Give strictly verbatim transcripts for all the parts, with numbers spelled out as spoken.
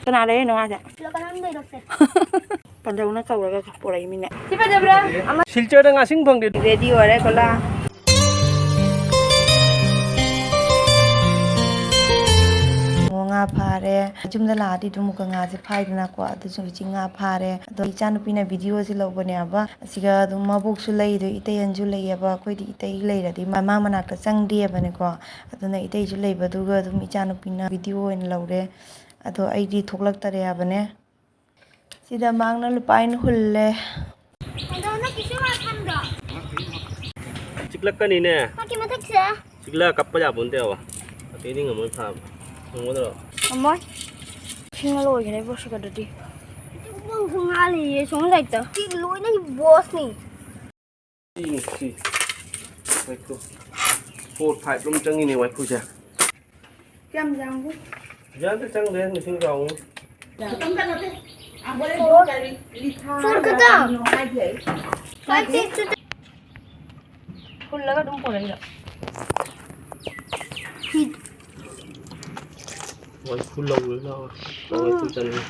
ꯀꯅꯥ ꯂꯩꯔꯤꯅꯣ ꯉꯥꯁꯦ? ꯁꯤꯗ ꯀꯅꯥꯝ ꯂꯩꯔꯛꯇꯦ꯫ ꯄꯟꯖꯧꯅ ꯀꯧꯔꯒ ꯄꯨꯔꯛꯏꯃꯤꯅꯦ꯫ ꯁꯤ ꯐꯖꯕ꯭ꯔꯥ? ꯑꯃ ꯁꯤꯜꯆꯔꯗ ꯉꯥꯁꯤꯡ ꯐꯪꯗꯦ꯫ ꯔꯦꯗꯤ ꯑꯣꯏꯔꯦ ꯀꯣꯂꯥ꯫ ꯑꯣ, ꯉꯥ ꯐꯥꯔꯦ꯫ ꯌꯨꯝꯗ ꯂꯥꯛꯑꯗꯤ ꯑꯗꯨꯝ ꯑꯃꯨꯛꯀ ꯉꯥꯁꯦ ꯐꯥꯏꯗꯅꯀꯣ꯫ ꯑꯗꯨꯁꯨ ꯍꯧꯖꯤꯛ ꯉꯥ ꯐꯥꯔꯦ꯫ ꯑꯗꯣ ꯏꯆꯥꯅꯨꯄꯤꯅ ꯚꯤꯗꯤꯑꯣꯁꯦ ꯂꯧꯕꯅꯦꯕ꯫ ꯑꯁꯤꯒ ꯑꯗꯨꯝ ꯃꯕꯣꯛꯁꯨ ꯂꯩꯗꯣ, ꯏꯇꯩ ꯑꯟꯖꯨ ꯂꯩꯌꯦꯕ꯫ ꯑꯩꯈꯣꯏꯗꯤ ꯏꯇꯩ ꯂꯩꯔꯗꯤ ꯃꯃꯥ ꯃꯅꯥꯛꯇ ꯆꯪꯗꯦꯕꯅꯦꯀꯣ꯫ ꯑꯗꯨꯅ ꯏꯇꯩꯁꯨ ꯂꯩꯕꯗꯨꯒ ꯑꯗꯨꯝ ꯏꯆꯥꯅꯨꯄꯤꯅ ꯚꯤꯗꯤꯑꯣ ꯑꯣꯏꯅ ꯂꯧꯔꯦ꯫ ꯑꯗꯣ ꯑꯩꯗꯤ ꯊꯣꯛꯂꯛꯇꯔꯦ ꯍꯥꯏꯕꯅꯦ꯫ ꯁꯤꯗ ꯃꯥꯡꯅ ꯂꯨꯄꯥ ꯑꯩꯅ ꯍꯨꯜꯂꯦ꯫ ꯆꯤꯛꯂꯛꯀꯅꯤꯅꯦ꯫ ꯃꯊꯛꯁꯦ꯫ ꯆꯤꯛꯂꯛꯑ ꯀꯞꯄ ꯌꯥꯄꯣꯟꯇꯦꯕ꯫ ꯑꯇꯩꯗꯤ ꯉꯝꯃꯣꯏ ꯐꯥꯕ꯫ ꯉꯝꯒꯗ꯭ꯔꯣ? ꯉꯝꯃꯣꯏ꯫ ꯁꯤꯡꯉ ꯂꯣꯏꯒꯅꯤ ꯕꯣꯁꯀꯗꯨꯗꯤ꯫ ꯉꯥ ꯂꯩꯌꯦ ꯁꯣꯝ ꯁꯥꯏꯗꯠꯇ꯫ ꯁꯤ ꯂꯣꯏꯅ ꯕꯣꯁꯅꯤ꯫ ꯁꯤ, ꯁꯤ꯫ ꯋꯥꯏꯈꯨ꯫ Four five ꯔꯣꯝ ꯆꯪꯉꯤꯅꯦ ꯋꯥꯏꯈꯨꯁꯦ꯫ ꯀꯌꯥꯝ ꯌꯥꯝꯒꯦ? ꯌꯥꯝꯗꯤ ꯆꯪꯗꯦ, ꯃꯁꯤꯡ ꯆꯥꯎꯕꯅꯤ꯫ ꯈꯛꯇꯪꯗ ꯅꯠꯇꯦ꯫ ꯑꯩꯈꯣꯏ ꯀꯔꯤ ꯂꯤꯊꯥ ꯐꯣꯔ ꯈꯛꯇꯪ? ꯀꯔꯤꯅꯣ ꯍꯥꯏꯗꯦ ꯑꯩ꯫ ꯐꯥꯏꯚ ꯁꯤꯛꯁ ꯍꯨꯜꯂꯒ ꯑꯗꯨꯝ ꯄꯨꯔꯛꯏꯔꯣ? ꯋꯥꯏꯈꯨ ꯂꯧꯔꯨ ꯂꯥꯛꯑꯣ꯫ ꯋꯥꯏꯈꯨ ꯆꯥꯅꯤꯡꯉꯤ꯫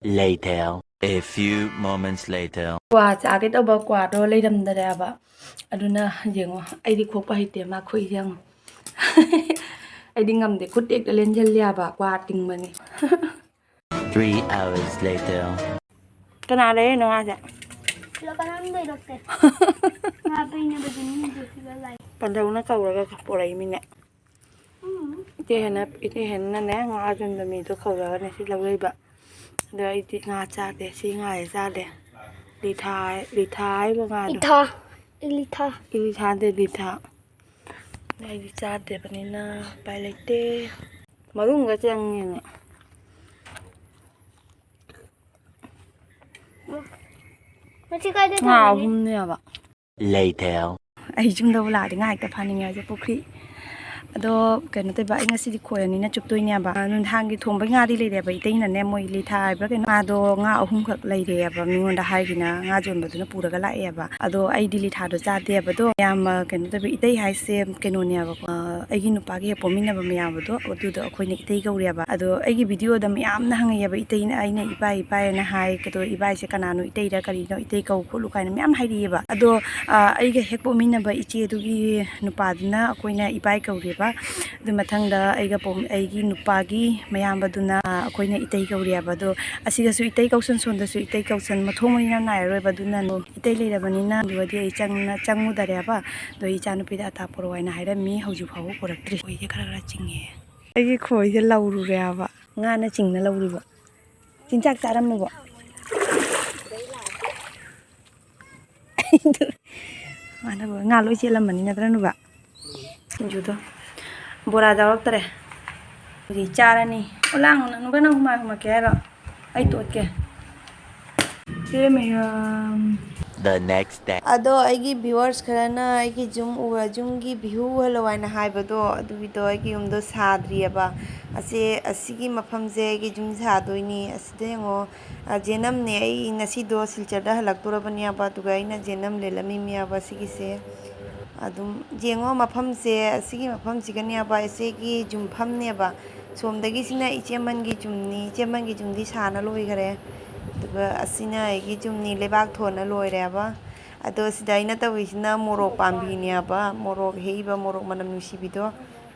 Later. A few moments later. ꯀ꯭ꯋꯥ ꯆꯥꯒꯦ ꯇꯧꯕ, ꯀ꯭ꯋꯥꯗꯣ ꯂꯩꯔꯝꯗꯔꯦꯕ꯫ ꯑꯗꯨꯅ ꯌꯦꯡꯉꯣ, ꯑꯩꯗꯤ ꯈꯣꯛꯄ ꯍꯩꯇꯦ, ꯃꯥ ꯈꯣꯛꯏꯁꯦ ꯌꯦꯡꯉꯣ꯫ ꯑꯩꯗꯤ ꯉꯝꯗꯦ, ꯈꯨꯠ ꯍꯦꯛꯇ ꯂꯦꯟꯁꯤꯜꯂꯦꯕ, ꯀ꯭ꯋꯥ ꯇꯤꯡꯕꯅꯤ꯫ Three hours later. ꯀꯅꯥ ꯂꯩꯔꯤꯅꯣ ꯉꯥꯁꯦ? ꯁꯤꯗ ꯀꯅꯥꯝ ꯂꯩꯔꯛꯇꯦ꯫ ꯉꯥ ꯄꯩꯅꯕꯗꯤ ꯃꯤꯗꯤ ꯁꯤꯗ ꯂꯥꯛꯑꯦ꯫ ꯄꯟꯖꯧꯅ ꯀꯧꯔꯒ ꯄꯨꯔꯛꯏꯃꯤꯅꯦ꯫ ꯎꯝ꯫ ꯏꯆꯦ ꯍꯦꯟꯅ, ꯏꯆꯦ ꯍꯦꯟꯅꯅꯦ ꯉꯥ ꯌꯣꯟꯕ ꯃꯤꯗꯣ ꯀꯧꯔꯒꯅꯦ ꯁꯤ ꯂꯧꯔꯛꯏꯕ꯫ ꯑꯗꯣ ꯑꯩꯗꯤ ꯉꯥ ꯆꯥꯗꯦ, ꯁꯤ ꯉꯥꯁꯦ ꯆꯥꯗꯦ꯫ ꯂꯤꯊꯥ, ꯂꯤꯊꯥ ꯍꯥꯏꯕ ꯉꯥꯗꯣ꯫ ꯏꯊꯥ, ꯏꯂꯤꯊꯥ꯫ ꯏꯂꯤꯊꯥ ꯅꯠꯇꯦ, ꯂꯤꯊꯥ꯫ ꯑꯗꯣ ꯑꯩꯗꯤ ꯆꯥꯗꯦꯕꯅꯤꯅ ꯎꯄꯥꯏ ꯂꯩꯇꯦ꯫ ꯃꯔꯨꯝꯒ ꯆꯪꯉꯦꯅꯦ꯫ ꯃꯁꯤ ꯀꯥꯏꯗ ꯉꯥ ꯊꯝꯃꯒꯦ? ꯑꯍꯨꯝꯅꯦꯕ꯫ Later. ꯑꯩ ꯌꯨꯝꯗꯕꯨ ꯂꯥꯛꯑꯗꯤ ꯉꯥ ꯍꯦꯛꯇ ꯐꯥꯅꯤꯡꯉꯦ ꯍꯥꯏꯁꯦ꯫ ꯄꯨꯈ꯭ꯔꯤ, ꯑꯗꯣ ꯀꯩꯅꯣ ꯇꯧꯕ, ꯑꯩ ꯉꯁꯤꯗꯤ ꯈꯣꯏ ꯑꯅꯤꯅ ꯆꯨꯞꯇꯣꯏꯅꯦꯕ꯫ ꯑ, ꯅꯨꯡꯗꯥꯡꯒꯤ ꯊꯣꯡꯕꯩ ꯉꯥꯗꯤ ꯂꯩꯔꯦꯕ, ꯏꯇꯩꯅꯅꯦ, ꯃꯣꯏ ꯂꯤꯊꯥ ꯍꯥꯏꯕ꯭ꯔꯥ ꯀꯩꯅꯣ, ꯉꯥꯗꯣ, ꯉꯥ ꯑꯍꯨꯝꯈꯛ ꯂꯩꯔꯦꯕ, ꯃꯤꯉꯣꯟꯗ ꯍꯥꯏꯒꯤꯅ ꯉꯥ ꯌꯣꯟꯕꯗꯨꯅ ꯄꯨꯔꯒ ꯂꯥꯛꯑꯦꯕ꯫ ꯑꯗꯣ ꯑꯩꯗꯤ ꯂꯤꯊꯥꯗꯣ ꯆꯥꯗꯦꯕ꯫ ꯑꯗꯣ ꯌꯥꯝ, ꯑ, ꯀꯩꯅꯣ ꯇꯧꯕ, ꯏꯇꯩ ꯍꯥꯏꯁꯦ ꯀꯩꯅꯣꯅꯦꯕꯀꯣ, ꯑ, ꯑꯩꯒꯤ ꯅꯨꯄꯥꯒꯤ ꯍꯦꯛ ꯄꯣꯛꯃꯤꯟꯅꯕ ꯃꯌꯥꯝꯕꯗꯣ, ꯑꯗꯨꯗꯣ ꯑꯩꯈꯣꯏꯅ ꯏꯇꯩ ꯀꯧꯔꯦꯕ꯫ ꯑꯗꯣ ꯑꯩꯒꯤ ꯚꯤꯗꯤꯑꯣꯗ ꯃꯌꯥꯝꯅ ꯍꯪꯉꯛꯑꯦꯕ, ꯏꯇꯩꯅ, ꯑꯩꯅ ꯏꯕꯥꯏ, ꯏꯕꯥꯏ ꯍꯥꯏꯅ ꯍꯥꯏ, ꯑꯗꯣ ꯏꯕꯥꯏꯁꯦ ꯀꯅꯥꯅꯣ, ꯏꯇꯩꯔ ꯀꯔꯤꯅꯣ, ꯏꯇꯩ ꯀꯧ ꯈꯣꯠꯂꯨ ꯀꯥꯏꯅ ꯃꯌꯥꯝ ꯍꯥꯏꯔꯛꯑꯦꯕ꯫ ꯑꯗꯣ, ꯑ, ꯑꯩꯒ ꯍꯦꯛ ꯄꯣꯛꯃꯤꯟꯅꯕ ꯏꯆꯦꯗꯨꯒꯤ ꯅꯨꯄꯥꯗꯨꯅ ꯑꯩꯈꯣꯏꯅ ꯏꯕꯥꯏ ꯀꯧꯔꯦꯕ꯫ ꯑꯗꯨ ꯃꯊꯪꯗ ꯑꯩꯒ ꯄꯣꯛ-, ꯑꯩꯒꯤ ꯅꯨꯄꯥꯒꯤ ꯃꯌꯥꯝꯕꯗꯨꯅ, ꯑ, ꯑꯩꯈꯣꯏꯅ ꯏꯇꯩ ꯀꯧꯔꯦꯕ꯫ ꯑꯗꯣ ꯑꯁꯤꯗꯁꯨ ꯏꯇꯩ ꯀꯧꯁꯟ, ꯁꯣꯝꯗꯁꯨ ꯏꯇꯩ ꯀꯧꯁꯟ, ꯃꯊꯣꯡ ꯃꯔꯤ ꯏꯅꯥꯏ ꯅꯥꯏꯔꯔꯣꯏꯕ꯫ ꯑꯗꯨꯅ ꯏꯇꯩ ꯂꯩꯔꯕꯅꯤꯅ ꯑꯗꯨꯒꯗꯤ ꯑꯩ ꯆꯪꯅ-, ꯆꯪꯉꯨꯗꯔꯦꯕ꯫ ꯑꯗꯣ ꯏꯆꯥꯅꯨꯄꯤꯗ ꯑꯇꯥ ꯄꯣꯔꯛꯑꯣ ꯍꯥꯏꯅ ꯍꯥꯏꯔꯝꯃꯤ, ꯍꯧꯖꯤꯛ ꯐꯥꯎꯕ ꯄꯣꯔꯛꯇ꯭ꯔꯤ꯫ ꯈꯣꯏꯁꯦ ꯈꯔ ꯈꯔ ꯆꯤꯡꯉꯦ꯫ ꯑꯩꯒꯤ ꯈꯣꯏꯁꯦ ꯂꯧꯔꯨꯔꯦꯕ, ꯉꯥꯅ ꯆꯤꯡꯅ ꯂꯧꯔꯤꯕ꯫ ꯆꯤꯟꯖꯥꯛ ꯆꯥꯔꯝꯃꯨꯕ꯫ ꯃꯥꯅ ꯉꯥ ꯂꯣꯏ ꯆꯦꯜꯂꯝꯃꯅꯤ ꯅꯠꯇ꯭ꯔꯥ, ꯅꯨꯕ? ꯁꯤꯡꯖꯨꯗꯣ꯫ ꯕꯣꯔꯥ ꯌꯥꯎꯔꯛꯇꯔꯦ꯫ ꯑꯗꯨꯗꯤ ꯆꯥꯔꯅꯤ꯫ ꯑꯣ, ꯂꯥꯡꯉꯨ, ꯅꯨꯕ, ꯅꯪ ꯍꯨꯃꯥꯡ ꯍꯨꯝꯃꯛꯀꯦ ꯍꯥꯏꯔꯣ? ꯑꯩ ꯇꯣꯠꯀꯦ꯫ ꯁꯦ ꯃꯌꯥꯝ꯫ The next day. ꯑꯗꯣ ꯑꯩꯒꯤ viewers ꯈꯔꯅ ꯑꯩꯒꯤ ꯌꯨꯝ ꯎꯔ-, ꯌꯨꯝꯒꯤ view ꯎꯍꯜꯂꯣ ꯍꯥꯏꯅ ꯍꯥꯏꯕꯗꯣ, ꯑꯗꯨꯒꯤꯗꯣ ꯑꯩꯒꯤ ꯌꯨꯝꯗꯣ ꯁꯥꯗ꯭ꯔꯤꯑꯕ꯫ ꯑꯁꯦ, ꯑꯁꯤꯒꯤ ꯃꯐꯝꯁꯦ ꯑꯩꯒꯤ ꯌꯨꯝ ꯁꯥꯗꯣꯏꯅꯤ꯫ ꯑꯁꯤꯗ ꯌꯦꯡꯉꯣ, ꯑ, ꯖꯦꯅꯝꯅꯦ꯫ ꯑꯩ ꯉꯁꯤꯗꯣ ꯁꯤꯜꯆꯔꯗ ꯍꯜꯂꯛꯇꯣꯔꯕꯅꯦꯕ, ꯑꯗꯨꯒ ꯑꯩꯅ ꯖꯦꯅꯝ ꯂꯦꯜꯂꯝꯃꯤꯅꯦꯕ ꯁꯤꯒꯤꯁꯦ꯫ ꯑꯗꯨꯝ ꯌꯦꯡꯉꯣ ꯃꯐꯝꯁꯦ, ꯑꯁꯤꯒꯤ ꯃꯐꯝꯁꯤꯒꯅꯦꯕ ꯏꯆꯦꯒꯤ ꯌꯨꯝꯐꯝꯅꯦꯕ꯫ ꯁꯣꯝꯗꯒꯤꯁꯤꯅ ꯏꯆꯦꯃꯟꯒꯤ ꯌꯨꯝꯅꯤ, ꯏꯆꯦꯃꯟꯒꯤ ꯌꯨꯝꯗꯤ ꯁꯥꯅ ꯂꯣꯏꯈꯔꯦ꯫ ꯑꯗꯨꯒ ꯑꯁꯤꯅ ꯑꯩꯒꯤ ꯌꯨꯝꯅꯤ, ꯂꯩꯕꯥꯛ ꯊꯣꯟꯅ ꯂꯣꯏꯔꯦꯕ꯫ ꯑꯗꯣ ꯁꯤꯗ ꯑꯩꯅ ꯇꯧꯔꯤꯁꯤꯅ ꯃꯣꯔꯣꯛ ꯄꯥꯝꯕꯤꯅꯦꯕ, ꯃꯣꯔꯣꯛ ꯍꯦꯛꯏꯕ, ꯃꯣꯔꯣꯛ ꯃꯅꯝ ꯅꯨꯡꯁꯤꯕꯤꯗꯣ,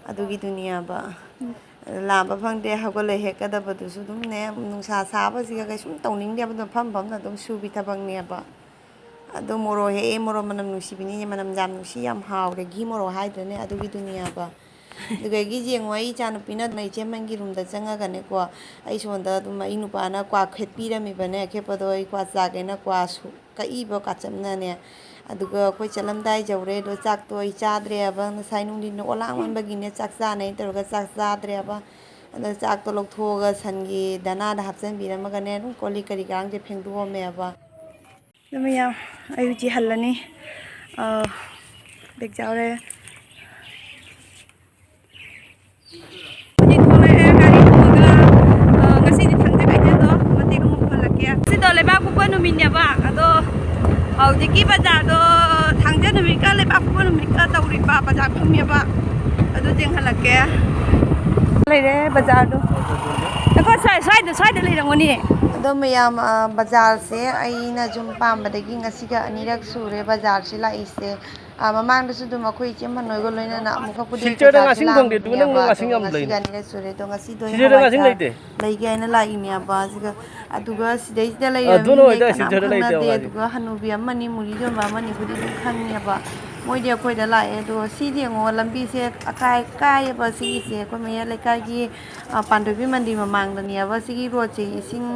ꯑꯗꯨꯒꯤꯗꯨꯅꯦꯕ꯫ ꯂꯥꯝꯕ ꯐꯪꯗꯦ, ꯍꯧꯒꯠꯂ ꯍꯦꯛꯀꯗꯕꯗꯨꯁꯨ ꯑꯗꯨꯝꯅꯦ, ꯅꯨꯡꯁꯥ ꯁꯥꯕꯁꯤꯒ ꯀꯩꯁꯨꯝ ꯇꯧꯅꯤꯡꯗꯦꯕ, ꯑꯗꯨꯝ ꯐꯝ ꯐꯝꯅ ꯑꯗꯨꯝ ꯁꯨꯕꯤ ꯊꯕꯛꯅꯦꯕ꯫ ꯑꯗꯣ ꯃꯣꯔꯣꯛ ꯍꯦꯛꯑꯦ, ꯃꯣꯔꯣꯛ ꯃꯅꯝ ꯅꯨꯡꯁꯤꯕꯤꯅꯤꯅꯦ, ꯃꯅꯝ ꯌꯥꯝ ꯅꯨꯡꯁꯤ, ꯌꯥꯝ ꯍꯥꯎꯔꯦ, ꯘꯤ ꯃꯣꯔꯣꯛ ꯍꯥꯏꯗ꯭ꯔꯅꯦ, ꯑꯗꯨꯒꯤꯗꯨꯅꯦꯕ꯫ ꯑꯗꯨꯗꯒꯤ ꯌꯦꯡꯉꯣ, ꯑꯩ ꯏꯆꯥꯅꯨꯄꯤꯅ ꯑꯗꯨꯝ ꯏꯆꯦꯃꯟꯒꯤ ꯔꯨꯝꯗ ꯆꯪꯉꯒꯅꯦꯀꯣ, ꯑꯩ ꯁꯣꯝꯗ ꯑꯗꯨꯝ ꯑꯩ ꯅꯨꯄꯥꯅ ꯀ꯭ꯋꯥ ꯈꯦꯠꯄꯤꯔꯝꯃꯤꯕꯅꯦ, ꯑꯈꯦꯠꯄꯗꯣ ꯑꯩ ꯀ꯭ꯋꯥ ꯆꯥꯒꯦꯅ ꯀ꯭ꯋꯥ ꯁꯨ-, ꯀꯛꯏꯕ ꯀ꯭ꯋꯥꯆꯞꯅꯅꯦ꯫ ꯑꯗꯨꯒ ꯑꯩꯈꯣꯏ ꯆꯠꯂꯝꯗꯥꯏ ꯌꯧꯔꯦ, ꯑꯗꯣ ꯆꯥꯛꯇꯣ ꯑꯩ ꯆꯥꯗ꯭ꯔꯦꯕ, ꯉꯁꯥꯏ ꯅꯨꯡꯊꯤꯟꯗꯣ ꯑꯣꯂꯥꯡꯃꯟꯕꯒꯤꯅꯦ ꯆꯥꯛ ꯆꯥꯅꯩ ꯇꯧꯔꯒ ꯆꯥꯛ ꯆꯥꯗ꯭ꯔꯦꯕ꯫ ꯑꯗꯣ ꯆꯥꯛꯇꯣ ꯂꯧꯊꯣꯛꯑꯒ ꯁꯟꯒꯤ ꯗꯅꯥꯗ ꯍꯥꯞꯆꯤꯟꯕꯤꯔꯝꯃꯒꯅꯦ, ꯑꯗꯨꯝ ꯀꯣꯜ ꯂꯤꯛ ꯀꯔꯤ ꯀꯔꯥꯡꯁꯦ ꯐꯦꯡꯗꯣꯛꯑꯝꯃꯦꯕ꯫ ꯑꯗꯨ ꯃꯌꯥꯝ, ꯑꯩ ꯍꯧꯖꯤꯛ ꯍꯜꯂꯅꯤ꯫ ꯑꯥ, ꯕꯦꯛ ꯆꯥꯎꯔꯦ꯫ ꯍꯧꯖꯤꯛꯀꯤ ꯕꯖꯥꯔꯗꯣ ꯊꯥꯡꯖ ꯅꯨꯃꯤꯠꯀ ꯂꯩꯕꯥꯛꯄꯣꯛꯄ ꯅꯨꯃꯤꯠꯀ ꯇꯧꯔꯤꯕ ꯕꯖꯥꯔ ꯐꯝꯃꯦꯕ꯫ ꯑꯗꯨ ꯌꯦꯡꯍꯜꯂꯛꯀꯦ꯫ ꯂꯩꯔꯦ ꯕꯖꯥꯔꯗꯣ꯫ ꯑꯩꯈꯣꯏ ꯁ꯭ꯋꯥꯏ-, ꯁ꯭ꯋꯥꯏꯗ, ꯁ꯭ꯋꯥꯏꯗ ꯂꯩꯔꯝꯒꯅꯤ꯫ ꯑꯗꯣ ꯃꯌꯥꯝ, ꯑ, ꯕꯖꯥꯔꯁꯦ ꯑꯩꯅ ꯌꯨꯝ ꯄꯥꯝꯕꯗꯒꯤ ꯉꯁꯤꯒ ꯑꯅꯤꯔꯛ ꯁꯨꯔꯦ ꯕꯖꯥꯔꯁꯦ ꯂꯥꯛꯏꯁꯦ꯫ ꯑ, ꯃꯃꯥꯡꯗꯁꯨ ꯑꯗꯨꯝ ꯑꯩꯈꯣꯏ ꯏꯆꯦ ꯃꯅꯣꯏꯒ ꯂꯣꯏꯅꯅ ꯑꯃꯨꯛꯈꯛꯄꯨꯗꯤ ꯁꯤꯜꯆꯔꯗ ꯕꯖꯥꯔꯁꯦ ꯉꯥꯁꯤꯡ ꯐꯪꯗꯦ, ꯑꯗꯨ ꯅꯪ ꯂꯥꯛꯑꯝꯃꯤꯅꯦꯕ꯫ ꯉꯥꯁꯤꯡ ꯑꯗꯣ ꯌꯥꯝ ꯉꯁꯤꯒ ꯂꯩꯅꯦ꯫ ꯑꯅꯤꯔꯛ ꯁꯨꯔꯦ꯫ ꯑꯗꯣ ꯉꯁꯤꯗꯣ ꯑꯩ ꯁꯤꯜꯆꯔꯗ ꯉꯥꯁꯤꯡ ꯍꯋꯥꯏꯖꯥꯔ ꯂꯩꯇꯦ꯫ ꯂꯩꯒꯦ ꯍꯥꯏꯅ ꯂꯥꯛꯏꯅꯦꯕ꯫ ꯑꯗꯨꯒ ꯑꯗꯨꯒ ꯁꯤꯗꯩꯁꯤꯗ ꯂꯩꯔ ꯑꯗꯨꯅ ꯃꯤꯅꯦ ꯑꯣꯏꯇꯥꯔꯗꯤ ꯀꯅꯥꯝ ꯁꯤꯜꯆꯔꯗ ꯈꯪꯅꯗꯦ꯫ ꯂꯩꯇꯦꯕ ꯍꯧꯖꯤꯛ꯫ ꯑꯗꯨꯒ ꯍꯅꯨꯕꯤ ꯑꯃꯅꯤ, ꯃꯨꯔꯤ ꯌꯣꯟꯕ ꯑꯃꯅꯤꯕꯨꯗꯤ ꯑꯗꯨꯝ ꯈꯪꯉꯦꯕ꯫ ꯃꯣꯏꯗꯤ ꯑꯩꯈꯣꯏꯗ ꯂꯥꯛꯑꯦ꯫ ꯑꯗꯣ ꯁꯤꯗꯤ ꯌꯦꯡꯉꯣ, ꯂꯝꯕꯤꯁꯦ ꯑꯀꯥꯏ ꯀꯥꯏꯌꯦꯕ꯫ ꯁꯤꯒꯤꯁꯦ ꯑꯩꯈꯣꯏ ꯃꯌꯥꯏ ꯂꯩꯀꯥꯏꯒꯤ, ꯑ, ꯄꯥꯟꯊꯣꯏꯕꯤ ꯃꯟꯗꯤꯔ ꯃꯃꯥꯡꯗꯅꯦꯕ꯫ ꯁꯤꯒꯤ ꯔꯣꯗꯁꯦ ꯏꯁꯤꯡ,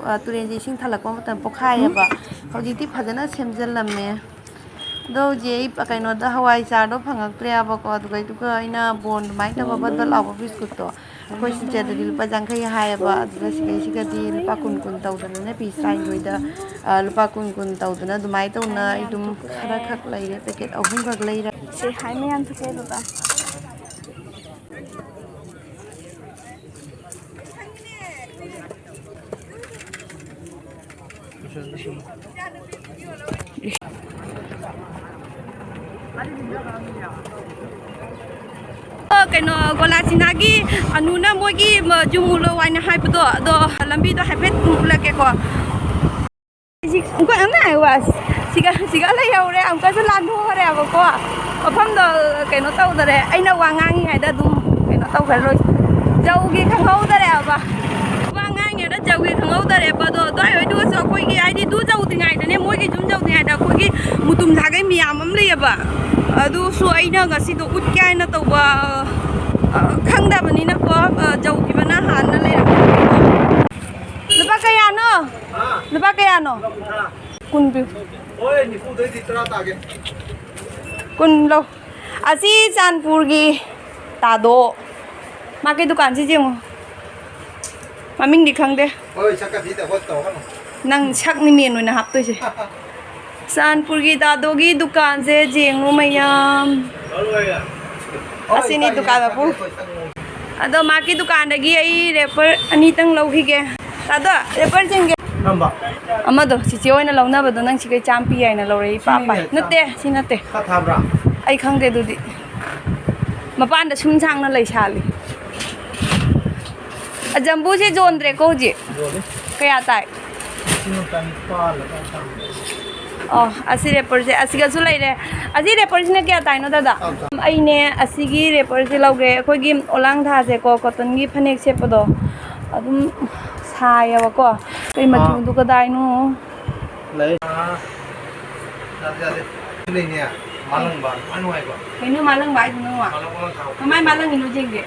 ꯑ, ꯇꯨꯔꯦꯟꯁꯦ ꯏꯁꯤꯡ ꯊꯜꯂꯛꯄ ꯃꯇꯝ ꯄꯣꯛꯈꯥꯏꯌꯦꯕ꯫ ꯍꯧꯖꯤꯛꯇꯤ ꯐꯖꯅ ꯁꯦꯝꯖꯤꯜꯂꯝꯃꯦ꯫ ꯑꯗꯣ ꯍꯧꯖꯤꯛ ꯑꯩ ꯀꯩꯅꯣꯗ ꯍꯋꯥꯏꯖꯥꯔꯗꯣ ꯐꯪꯉꯛꯇ꯭ꯔꯦꯕꯀꯣ, ꯑꯗꯨꯒꯩꯗꯨꯒ ꯑꯩꯅ ꯕꯣꯟ ꯑꯗꯨꯃꯥꯏꯅ ꯇꯧꯕ ꯕꯗ ꯕꯗ ꯂꯥꯎꯕ ꯕꯤꯁꯀꯨꯠꯇꯣ, ꯑꯩꯈꯣꯏ ꯁꯤꯗꯗꯤ ꯂꯨꯄꯥ ꯌꯥꯡꯈꯩ ꯍꯥꯏꯌꯦꯕ, ꯑꯗꯨꯗ ꯁꯤꯗꯩꯁꯤꯒꯗꯤ ꯂꯨꯄꯥ ꯀꯨꯟ ꯀꯨꯟ ꯇꯧꯗꯅꯅꯦ, ꯄꯤꯁ ꯇꯔꯥꯅꯤꯊꯣꯏꯗ, ꯑ, ꯂꯨꯄꯥ ꯀꯨꯟ ꯀꯨꯟ ꯇꯧꯗꯅ ꯑꯗꯨꯃꯥꯏꯅ ꯇꯧꯅ ꯑꯩ ꯑꯗꯨꯝ ꯈꯔ ꯈꯛ ꯂꯩꯔꯦ, ꯄꯦꯀꯦꯠ ꯑꯍꯨꯝꯈꯛ ꯂꯩꯔꯦ꯫ ꯁꯤ ꯍꯥꯏ ꯃꯌꯥꯝ ꯊꯣꯛꯑꯦ ꯕꯕꯥ꯫ ꯑꯣ, ꯀꯩꯅꯣ, ꯒꯣꯂꯥꯆꯤꯅꯥꯒꯤ ꯑꯅꯨꯅ ꯃꯣꯏꯒꯤ, ꯃ, ꯌꯨꯝ ꯃꯨꯜꯂꯣ ꯍꯥꯏꯅ ꯍꯥꯏꯕꯗꯣ, ꯑꯗꯣ ꯂꯝꯕꯤꯗꯣ ꯍꯥꯏꯐꯦꯠ ꯎꯠꯂꯛꯀꯦꯀꯣ꯫ ꯑꯩꯈꯣꯏ ꯑꯉꯥꯡ ꯋꯥꯁ ꯁꯤꯒ, ꯁꯤꯒ ꯂꯩꯍꯧꯔꯦ, ꯑꯃꯨꯛꯀꯁꯨ ꯂꯥꯟꯊꯣꯛꯈ꯭ꯔꯦꯕꯀꯣ꯫ ꯃꯐꯝꯗꯣ ꯀꯩꯅꯣ ꯇꯧꯗꯔꯦ, ꯑꯩꯅ ꯋꯥ ꯉꯥꯡꯉꯤꯉꯩꯗ ꯑꯗꯨꯝ ꯀꯩꯅꯣ ꯇꯧꯈ꯭ꯔꯦ ꯂꯣꯏ꯫ ꯖꯧꯒꯤ ꯈꯪꯍꯧꯗꯔꯦꯕ꯫ ꯋꯥ ꯉꯥꯡꯉꯤꯉꯩꯗ ꯖꯧꯒꯤ ꯈꯪꯍꯧꯗꯔꯦꯕ꯫ ꯑꯗꯣ ꯑꯗꯨꯋꯥꯏ ꯋꯥꯏꯗꯨꯒꯁꯨ ꯑꯩꯈꯣꯏꯒꯤ, ꯍꯥꯏꯗꯤ, ꯗꯨ ꯖꯧꯗ꯭ꯔꯤꯉꯩꯗꯅꯦ, ꯃꯣꯏꯒꯤ ꯌꯨꯝ ꯌꯧꯗ꯭ꯔꯤꯉꯩꯗ ꯑꯩꯈꯣꯏꯒꯤ ꯃꯨꯇꯨꯝ ꯁꯥꯒꯩ ꯃꯌꯥꯝ ꯑꯃ ꯂꯩꯌꯦꯕ꯫ ꯑꯗꯨꯁꯨ ꯑꯩꯅ ꯉꯁꯤꯗꯣ ꯎꯠꯀꯦ ꯍꯥꯏꯅ ꯇꯧꯕ, ꯑ, ꯈꯪꯗꯕꯅꯤꯅꯀꯣ, ꯑ, ꯖꯧꯈꯤꯕꯅ ꯍꯥꯟꯅ ꯂꯩꯔꯝꯃꯦ꯫ ꯂꯨꯄꯥ ꯀꯌꯥꯅꯣ? ꯂꯨꯄꯥ ꯀꯌꯥꯅꯣ? ꯀꯨꯟ ꯄꯤꯌꯨ꯫ ꯍꯣꯏ, ꯅꯤꯐꯨꯗꯩꯗꯤ ꯇꯔꯥ ꯇꯥꯒꯦ꯫ ꯀꯨꯟ ꯂꯧ꯫ ꯑꯁꯤ ꯆꯥꯟꯄꯨꯔꯒꯤ ꯇꯥꯗꯣ꯫ ꯃꯥꯒꯤ ꯗꯨꯀꯥꯟꯁꯤ ꯌꯦꯡꯉꯣ꯫ ꯃꯃꯤꯡꯗꯤ ꯈꯪꯗꯦ꯫ ꯍꯣꯏ, ꯁꯛꯀ ꯊꯤꯗ ꯍꯣꯏ ꯇꯧꯔꯛꯀꯅꯨ꯫ ꯅꯪ ꯁꯛꯅꯤ ꯃꯦꯟ ꯑꯣꯏꯅ ꯍꯥꯞꯇꯣꯏꯁꯦ꯫ ꯆꯥꯟꯄꯨꯔꯒꯤ ꯗꯥꯗꯣꯒꯤ ꯗꯨꯀꯥꯟꯁꯦ ꯌꯦꯡꯉꯨ ꯃꯌꯥꯝ꯫ ꯑꯁꯤꯅꯤ ꯗꯨꯀꯥꯟ ꯃꯄꯨ꯫ ꯑꯗꯣ ꯃꯥꯒꯤ ꯗꯨꯀꯥꯟꯗꯒꯤ ꯑꯩ ꯔꯦꯄꯔ ꯑꯅꯤꯇꯪ ꯂꯧꯈꯤꯒꯦ꯫ ꯗꯥꯗꯣ, ꯔꯦꯄꯔ ꯆꯤꯡꯒꯦ꯫ ꯀꯔꯝꯕ? ꯑꯃꯗꯣ ꯆꯤꯆꯦ ꯑꯣꯏꯅ ꯂꯧꯅꯕꯗꯣ, ꯅꯪ ꯁꯤꯈꯩ ꯆꯥꯝ ꯄꯤ ꯍꯥꯏꯅ ꯂꯧꯔꯛꯏ, ꯏꯄꯥ ꯁꯤꯅꯤꯅꯦ, ꯄꯥꯏ꯫ ꯅꯠꯇꯦ, ꯁꯤ ꯅꯠꯇꯦ꯫ ꯈꯔ ꯊꯥꯕ꯭ꯔꯥ? ꯑꯩ ꯈꯪꯗꯦ ꯑꯗꯨꯗꯤ꯫ ꯃꯄꯥꯟꯗ ꯁꯨꯝ ꯁꯥꯡꯅ ꯂꯩ ꯁꯥꯠꯂꯤ꯫ ꯑ, ꯖꯝꯕꯨꯁꯦ ꯌꯣꯟꯗ꯭ꯔꯦꯀꯣ ꯍꯧꯖꯤꯛ? ꯌꯣꯜꯂꯤ꯫ ꯀꯌꯥ ꯇꯥꯏ? ꯂꯤꯁꯤꯡ ꯑꯃ ꯆꯅꯤꯄꯥꯜ ꯑꯗꯥꯏ ꯇꯥꯔꯝꯒꯅꯤ꯫ ꯑꯣ, ꯑꯁꯤ ꯔꯦꯄꯔꯁꯦ ꯑꯁꯤꯒꯁꯨ ꯂꯩꯔꯦ꯫ ꯑꯁꯤ ꯔꯦꯄꯔꯁꯤꯅ ꯀꯌꯥ ꯇꯥꯏꯅꯣ, ꯗꯥꯗꯥ? ꯆꯥꯝ, ꯆꯥꯝ꯫ ꯑꯩꯅꯦ ꯑꯁꯤꯒꯤ ꯔꯦꯄꯔꯁꯦ ꯂꯧꯒꯦ꯫ ꯑꯩꯈꯣꯏꯒꯤ ꯑꯣꯂꯥꯡ ꯊꯥꯁꯦꯀꯣ, ꯀꯣꯇꯟꯒꯤ ꯐꯅꯦꯛ ꯁꯦꯠꯄꯗꯣ ꯑꯗꯨꯝ ꯁꯥꯏꯌꯦꯕꯀꯣ꯫ ꯀꯩ ꯑꯥ꯫ ꯃꯆꯨꯗꯨ ꯀꯗꯥꯏꯅꯣ? ꯂꯩ꯫ ꯑꯥ꯫ ꯌꯥꯗꯦ, ꯌꯥꯗꯦ꯫ ꯁꯤ ꯂꯩꯅꯦ꯫ ꯃꯥꯂꯪꯕ꯫ ꯅꯨꯡꯉꯥꯏ, ꯅꯨꯡꯉꯥꯏꯀꯣ? ꯀꯩꯅꯣ ꯃꯥꯂꯪꯕ ꯍꯥꯏꯗꯨꯅ? ꯃꯥꯂꯪ, ꯃꯥꯂꯪ ꯊꯥꯎ꯫ ꯀꯃꯥꯏ ꯃꯥꯂꯪꯉꯤꯅꯣ ꯌꯦꯡꯒꯦ꯫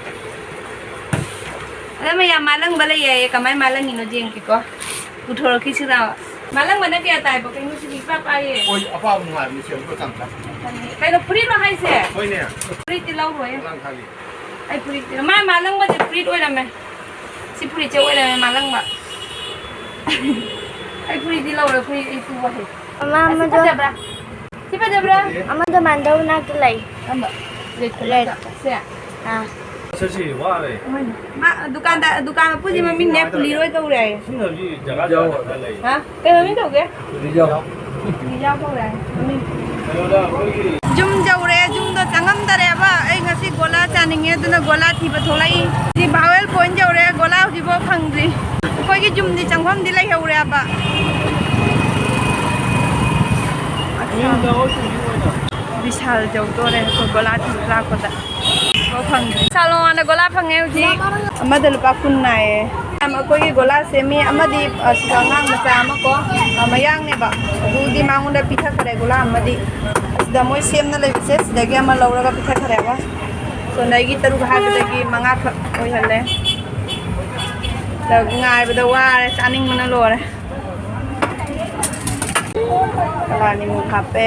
ꯑꯗ ꯃꯌꯥꯝ ꯃꯥꯂꯪꯕ ꯂꯩ ꯍꯥꯏꯌꯦ꯫ ꯀꯃꯥꯏ ꯃꯥꯂꯪꯉꯤꯅꯣ ꯌꯦꯡꯒꯦꯀꯣ꯫ ꯄꯨꯊꯣꯔꯛꯈꯤꯁꯤꯔ? ꯃꯥꯂꯪꯕꯅ ꯀꯌꯥ ꯇꯥꯏꯕ? ꯀꯩꯅꯣ ꯁꯤꯗꯤ ꯏꯄꯥ ꯄꯥꯏꯌꯦ꯫ ꯍꯣꯏ, ꯑꯄꯥꯕ ꯅꯨꯡꯉꯥꯏꯕꯅꯤ, ꯁꯦꯝꯕ ꯆꯥꯝ ꯆꯥꯝ꯫ ꯀꯩꯅꯣ ꯐꯨꯔꯤꯠꯂꯣ ꯍꯥꯏꯁꯦ? ꯍꯣꯏꯅꯦ꯫ ꯐꯨꯔꯤꯠꯇꯤ ꯂꯧꯔꯣꯏ꯫ ꯑꯉꯥꯡ ꯊꯥꯒꯤ꯫ ꯑꯩ ꯐꯨꯔꯤꯠꯇꯤ, ꯃꯥ ꯃꯥꯂꯪꯕꯁꯦ ꯐꯨꯔꯤꯠ ꯑꯣꯏꯔꯝꯃꯦ꯫ ꯁꯤ ꯐꯨꯔꯤꯠꯁꯦ ꯑꯣꯏꯔꯝꯃꯦ ꯃꯥꯂꯪꯕ꯫ ꯑꯩ ꯐꯨꯔꯤꯠꯇꯤ ꯂꯧꯔꯣꯏ, ꯐꯨꯔꯤꯠ ꯑꯩ ꯇꯨꯕ ꯍꯩ꯫ ꯃꯃꯥ, ꯑꯁꯤ ꯑꯃꯗꯣ ꯐꯖꯕ꯭ꯔꯥ? ꯁꯤ ꯐꯖꯕ꯭ꯔꯥ? ꯑꯃꯗꯣ ꯃꯥꯟꯗꯧ ꯅꯥꯛꯇ ꯂꯩ꯫ ꯀꯔꯝꯕ? ꯔꯦꯗ ꯀꯂꯔꯗ꯫ ꯁꯦ? ꯑꯥ꯫ ꯆꯠꯁꯤ, ꯋꯥꯔꯦ꯫ ꯃꯥ ꯗꯨꯀꯥꯟꯗ, ꯗꯨꯀꯥꯟ ꯃꯄꯨꯁꯤ ꯃꯃꯤꯡꯅꯦ ꯄꯨꯂꯤꯔꯣꯏ ꯀꯧꯔꯦ ꯍꯥꯏꯌꯦ꯫ ꯁꯤꯅ ꯍꯧꯖꯤꯛ ꯖꯒꯥ ꯖꯒꯥ ꯂꯩ꯫ ꯍꯥ? ꯀꯩ ꯃꯃꯤꯡ ꯀꯧꯒꯦ? ꯄꯨꯂꯤꯖꯥꯎ꯫ ꯄꯨꯂꯤꯖꯥꯎ ꯀꯧꯔꯦ ꯍꯥꯏꯌꯦ ꯃꯃꯤꯡ꯫ ꯀꯩꯅꯣꯗ ꯑꯩꯈꯣꯏꯒꯤ ꯌꯨꯝ ꯌꯧꯔꯦ, ꯌꯨꯝꯗ ꯆꯪꯉꯝꯗꯔꯦꯕ꯫ ꯑꯩ ꯉꯁꯤ ꯒꯣꯂꯥ ꯆꯥꯅꯤꯡꯉꯦ, ꯑꯗꯨꯅ ꯒꯣꯂꯥ ꯊꯤꯕ ꯊꯣꯛꯂꯛꯏ꯫ ꯁꯤ ꯚꯥꯋꯦꯜ ꯄꯣꯏꯟ ꯌꯧꯔꯦ, ꯒꯣꯂꯥ ꯍꯧꯖꯤꯛꯐꯥꯎ ꯐꯪꯗ꯭ꯔꯤ꯫ ꯑꯩꯈꯣꯏꯒꯤ ꯌꯨꯝꯗꯤ ꯆꯪꯐꯝꯗꯤ ꯂꯩꯍꯧꯔꯦꯕ꯫ ꯕꯤꯁꯥꯜ ꯌꯧꯗꯣꯔꯦ ꯑꯩꯈꯣꯏ ꯒꯣꯂꯥ ꯊꯤꯕ ꯂꯥꯛꯄꯗ꯫ ꯑꯣ, ꯐꯪꯗ꯭ꯔꯦ꯫ ꯕꯤꯁꯥꯜ ꯃꯃꯥꯡꯗ ꯒꯣꯂꯥ ꯐꯪꯉꯦ ꯍꯧꯖꯤꯛ꯫ ꯑꯃꯗ ꯂꯨꯄꯥ ꯀꯨꯟ ꯅꯥꯏꯌꯦ꯫ ꯑꯩꯈꯣꯏꯒꯤ ꯒꯣꯂꯥꯁꯦ ꯃꯤ ꯑꯃꯗꯤ, ꯑ, ꯁꯤꯗ ꯑꯉꯥꯡ ꯃꯆꯥ ꯑꯃ ꯀꯣ, ꯑ, ꯃꯌꯥꯡꯅꯦꯕ꯫ ꯑꯗꯨꯗꯤ ꯃꯉꯣꯟꯗ ꯄꯤꯊꯛꯈ꯭ꯔꯦ ꯒꯣꯂꯥ ꯑꯃꯗꯤ꯫ ꯁꯤꯗ ꯃꯣꯏ ꯁꯦꯝꯅ ꯂꯩꯕꯁꯦ ꯁꯤꯗꯒꯤ ꯑꯃ ꯂꯧꯔꯒ ꯄꯤꯊꯛꯈ꯭ꯔꯦꯕ꯫ ꯁꯣꯝꯗꯒꯤ ꯇꯔꯨꯛ ꯍꯥꯏꯕꯗꯒꯤ ꯃꯉꯥꯈꯛ ꯑꯣꯏꯍꯜꯂꯦ꯫ ꯑꯗ ꯉꯥꯏꯕꯗ ꯋꯥꯔꯦ, ꯆꯥꯅꯤꯡꯕꯅ ꯂꯣꯏꯔꯦ꯫ ꯀꯂꯥ ꯅꯤꯃꯨ ꯍꯥꯞꯄꯦ꯫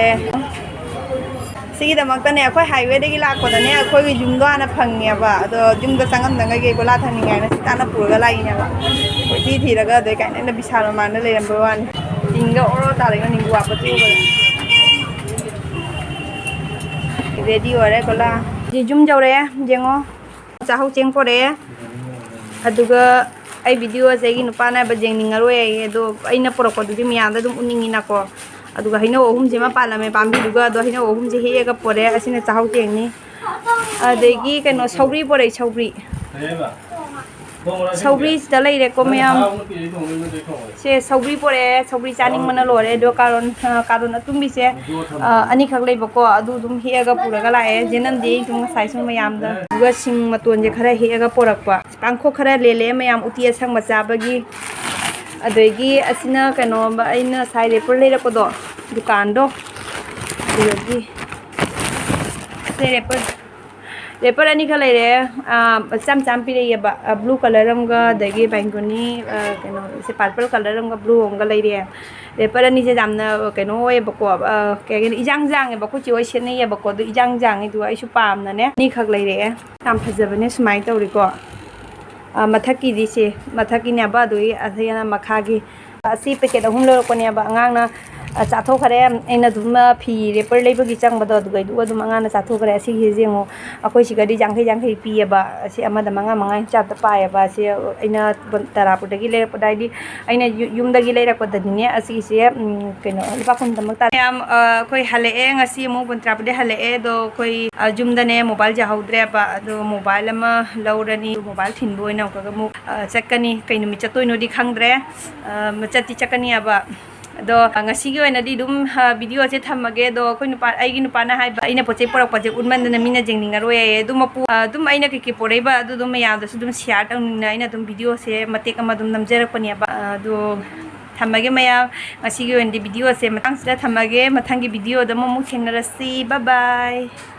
ꯁꯤꯒꯤꯗꯃꯛꯇꯅꯦ ꯑꯩꯈꯣꯏ ꯍꯥꯏꯋꯦꯗꯒꯤ ꯂꯥꯛꯄꯗꯅꯦ ꯑꯩꯈꯣꯏꯒꯤ ꯌꯨꯝꯗꯣ ꯍꯥꯟꯅ ꯐꯪꯉꯦꯕ꯫ ꯑꯗꯣ ꯌꯨꯝꯗ ꯆꯪꯉꯝꯗꯉꯩꯒꯤ ꯒꯣꯂꯥ ꯊꯛꯅꯤꯡꯉꯦ ꯍꯥꯏꯅ ꯁꯤ ꯇꯥꯟꯅ ꯄꯨꯔꯒ ꯂꯥꯛꯏꯅꯦꯕ꯫ ꯀꯣꯏꯊꯤ ꯊꯤꯔꯒ ꯑꯗꯩ ꯀꯥꯏꯅ ꯑꯩꯅ ꯕꯤꯁꯥꯜ ꯃꯃꯥꯡꯗ ꯂꯩꯔꯝꯕꯩ ꯋꯥꯅꯤ꯫ ꯇꯤꯡꯒ ꯑꯣꯔꯣ ꯇꯥꯔꯦ ꯅꯤꯡꯕꯨ ꯋꯥꯄ ꯆꯨꯕꯗ꯫ ꯔꯦꯗꯤ ꯑꯣꯏꯔꯦ ꯒꯣꯂꯥ꯫ ꯁꯤ ꯌꯨꯝ ꯌꯧꯔꯛꯑꯦ, ꯌꯦꯡꯉꯣ꯫ ꯆꯥꯛꯍꯧ ꯆꯦꯡ ꯄꯣꯔꯛꯑꯦ꯫ ꯑꯗꯨꯒ ꯑꯩ videoꯁꯦ ꯑꯩꯒꯤ ꯅꯨꯄꯥꯅ ꯍꯥꯏꯕ ꯌꯦꯡꯅꯤꯡꯉꯔꯣꯏ ꯍꯥꯏꯌꯦ, ꯑꯗꯣ ꯑꯩꯅ ꯄꯨꯔꯛꯄꯗꯨꯗꯤ ꯃꯌꯥꯝꯗ ꯑꯗꯨꯝ ꯎꯠꯅꯤꯡꯉꯤꯅꯀꯣ꯫ ꯑꯗꯨꯒ ꯍꯩꯅꯧ ꯑꯍꯨꯝꯁꯤꯃ ꯄꯥꯜꯂꯝꯃꯦ ꯄꯥꯝꯕꯤꯗꯨꯒ, ꯑꯗꯣ ꯍꯩꯅꯧ ꯑꯍꯨꯝꯁꯦ ꯍꯦꯛꯑꯒ ꯄꯣꯔꯛꯑꯦ꯫ ꯑꯁꯤꯅ ꯆꯥꯛꯍꯥꯎ ꯆꯦꯡꯅꯤ꯫ ꯑꯗꯒꯤ ꯀꯩꯅꯣ, ꯁꯧꯒ꯭ꯔꯤ ꯄꯣꯔꯛꯑꯦ, ꯁꯧꯒ꯭ꯔꯤ꯫ ꯁꯧꯒ꯭ꯔꯤꯁꯤꯗ ꯂꯩꯔꯦꯀꯣ ꯃꯌꯥꯝ꯫ ꯁꯦ ꯁꯧꯒ꯭ꯔꯤ ꯄꯣꯔꯛꯑꯦ, ꯁꯧꯒ꯭ꯔꯤ ꯆꯥꯅꯤꯡꯕꯅ ꯂꯣꯏꯔꯦ꯫ ꯑꯗꯣ ꯀꯥꯔꯣꯟ, ꯑ, ꯀꯥꯔꯣꯟ ꯑꯇꯨꯝꯕꯤꯁꯦ, ꯑ, ꯑꯅꯤꯈꯛ ꯂꯩꯕꯀꯣ, ꯑꯗꯨ ꯑꯗꯨꯝ ꯍꯦꯛꯑꯒ ꯄꯨꯔꯒ ꯂꯥꯛꯑꯦ꯫ ꯆꯦꯅꯝꯗꯤ ꯑꯩ ꯁꯨꯝ ꯉꯁꯥꯏ ꯁꯨꯝ ꯃꯌꯥꯝꯗ꯫ ꯑꯗꯨꯒ ꯁꯤꯡ ꯃꯇꯣꯟꯁꯦ ꯈꯔ ꯍꯦꯛꯑꯒ ꯄꯣꯔꯛꯄ꯫ ꯄꯥꯡꯈꯣꯛ ꯈꯔ ꯂꯦꯜꯂꯦ ꯃꯌꯥꯝ ꯎꯇꯤ ꯑꯁꯪꯕ ꯆꯥꯕꯒꯤ꯫ ꯑꯗꯒꯤ ꯑꯁꯤꯅ ꯀꯩꯅꯣ, ꯑꯩꯅ ꯉꯁꯥꯏ wrapper ꯂꯩꯔꯛꯄꯗꯣ, ꯗꯨꯀꯥꯟꯗꯣ, ꯑꯗꯨꯗꯒꯤ꯫ ꯁꯦ wrapper, wrapper ꯑꯅꯤꯈꯛ ꯂꯩꯔꯦ꯫ ꯑꯥ, ꯃꯆꯥ ꯃꯆꯥ ꯑꯃ ꯄꯤꯔꯛꯑꯦꯕ, ꯑꯥ, blue colour ꯑꯃꯒ, ꯑꯗꯒꯤ ꯕꯦꯡꯒꯣꯅꯤ, ꯑꯥ, ꯀꯩꯅꯣ, ꯁꯤ purple colour ꯑꯃꯒ blue ꯑꯃꯒ ꯂꯩꯔꯦ꯫ Wrapper ꯑꯅꯤꯁꯦ ꯌꯥꯝꯅ ꯀꯩꯅꯣ ꯑꯣꯏꯌꯦꯕꯀꯣ, ꯑꯥ, ꯀꯩ ꯍꯥꯏꯒꯅꯤ, ꯏꯌꯥꯡ ꯌꯥꯡꯉꯦꯕ꯫ ꯑꯩꯈꯣꯏ ꯆꯦ ꯍꯣꯏ ꯁꯦꯠꯅꯩꯌꯦꯕꯀꯣ, ꯑꯗꯨ ꯏꯌꯥꯡ ꯌꯥꯡꯉꯦ꯫ ꯑꯗꯨꯒ ꯑꯩꯁꯨ ꯄꯥꯝꯅꯅꯦ ꯑꯅꯤꯈꯛ ꯂꯩꯔꯛꯑꯦ꯫ ꯌꯥꯝ ꯐꯖꯕꯅꯦ ꯁꯨꯃꯥꯏꯅ ꯇꯧꯔꯤꯀꯣ꯫ ꯑꯥ, ꯃꯊꯛꯀꯤꯗꯤ ꯁꯦ, ꯃꯊꯛꯀꯤꯅꯦꯕ, ꯑꯗꯨꯒꯤ ꯑꯁꯤꯅ ꯃꯈꯥꯒꯤ꯫ ꯑꯁꯤ packet ꯑꯍꯨꯝ ꯂꯧꯔꯛꯄꯅꯦꯕ ꯑꯉꯥꯡꯅ, ꯑ, ꯆꯥꯊꯣꯛꯈ꯭ꯔꯦ꯫ ꯑꯩꯅ ꯑꯗꯨꯝ, ꯑ, ꯐꯤ wrapper ꯂꯩꯕꯒꯤ ꯆꯪꯕꯗꯣ, ꯑꯗꯨꯒꯩꯗꯨꯒ ꯑꯗꯨꯝ ꯑꯉꯥꯡꯅ ꯆꯥꯊꯣꯛꯈ꯭ꯔꯦ꯫ ꯑꯁꯤꯒꯤꯁꯦ ꯌꯦꯡꯉꯣ, ꯑꯩꯈꯣꯏ ꯁꯤꯒꯗꯤ ꯌꯥꯡꯈꯩ ꯌꯥꯡꯈꯩ ꯄꯤꯌꯦꯕ꯫ ꯑꯁꯤ ꯑꯃꯗ ꯃꯉꯥ ꯃꯉꯥ ꯍꯤꯡꯆꯥꯞꯇ ꯄꯥꯏꯌꯦꯕ꯫ ꯑꯁꯤ ꯑꯩꯅ ꯕꯟ-, ꯇꯔꯥꯄꯨꯔꯗꯒꯤ ꯂꯩꯔꯛꯄꯗ, ꯍꯥꯏꯗꯤ ꯑꯩꯅ ꯌꯨ-, ꯌꯨꯝꯗꯒꯤ ꯂꯩꯔꯛꯄꯗꯗꯤꯅꯦ, ꯑꯁꯤꯒꯤꯁꯦ, ꯎꯝ, ꯀꯩꯅꯣ, ꯂꯨꯄꯥ ꯀꯨꯟ ꯇꯃꯛ ꯇꯥꯔꯦ꯫ ꯃꯌꯥꯝ, ꯑ, ꯑꯩꯈꯣꯏ ꯍꯜꯂꯛꯑꯦ꯫ ꯉꯁꯤ ꯑꯃꯨꯛ ꯕꯟꯇ꯭ꯔꯥꯄꯨꯔꯗꯩ ꯍꯜꯂꯛꯑꯦ꯫ ꯑꯗꯣ ꯑꯩꯈꯣꯏ, ꯑ, ꯌꯨꯝꯗꯅꯦ mobile ꯌꯥꯍꯧꯗ꯭ꯔꯦꯕ꯫ ꯑꯗꯣ mobile ꯑꯃ ꯂꯧꯔꯅꯤ꯫ Mobile ꯊꯤꯟꯕ ꯑꯣꯏꯅ ꯑꯃꯨꯛꯀ ꯑꯃꯨꯛ, ꯑ, ꯆꯠꯀꯅꯤ꯫ ꯀꯩ ꯅꯨꯃꯤꯠ ꯆꯠꯇꯣꯏꯅꯣꯗꯤ ꯈꯪꯗ꯭ꯔꯦ꯫ ꯑ, ꯆꯠꯇꯤ ꯆꯠꯀꯅꯤ ꯍꯥꯏꯕ꯫ ꯑꯗꯣ, ꯑ, ꯉꯁꯤꯒꯤ ꯑꯣꯏꯅꯗꯤ ꯑꯗꯨꯝ, ꯑ, videoꯁꯦ ꯊꯝꯃꯒꯦ꯫ ꯑꯗꯣ ꯑꯩꯈꯣꯏ ꯅꯨꯄꯥ, ꯑꯩꯒꯤ ꯅꯨꯄꯥꯅ ꯍꯥꯏꯕ, ꯑꯩꯅ ꯄꯣꯠ ꯆꯩ ꯄꯨꯔꯛꯄꯁꯦ ꯎꯠꯃꯟꯗꯅ ꯃꯤꯅ ꯌꯦꯡꯅꯤꯡꯉꯔꯣꯏ ꯍꯥꯏꯌꯦ꯫ ꯑꯗꯨꯝ ꯃꯄꯨ-, ꯑ, ꯑꯗꯨꯝ ꯑꯩꯅ ꯀꯩꯀꯩ ꯄꯨꯔꯛꯏꯕ ꯑꯗꯨ ꯑꯗꯨꯝ ꯃꯌꯥꯝꯗꯁꯨ ꯑꯗꯨꯝ share ꯇꯧꯅꯤꯡꯅ ꯑꯩꯅ ꯑꯗꯨꯝ videoꯁꯦ ꯃꯇꯦꯛ ꯑꯃ ꯑꯗꯨꯝ ꯅꯝꯖꯔꯛꯄꯅꯦꯕ꯫ ꯑ, ꯑꯗꯣ ꯊꯝꯃꯒꯦ ꯃꯌꯥꯝ꯫ ꯉꯁꯤꯒꯤ ꯑꯣꯏꯅꯗꯤ videoꯁꯦ ꯃꯇꯥꯡꯁꯤꯗ ꯊꯝꯃꯒꯦ꯫ ꯃꯊꯪꯒꯤ videoꯗ ꯑꯃꯨꯛ, ꯑꯃꯨꯛ ꯊꯦꯡꯅꯔꯁꯤ꯫ Bye bye꯫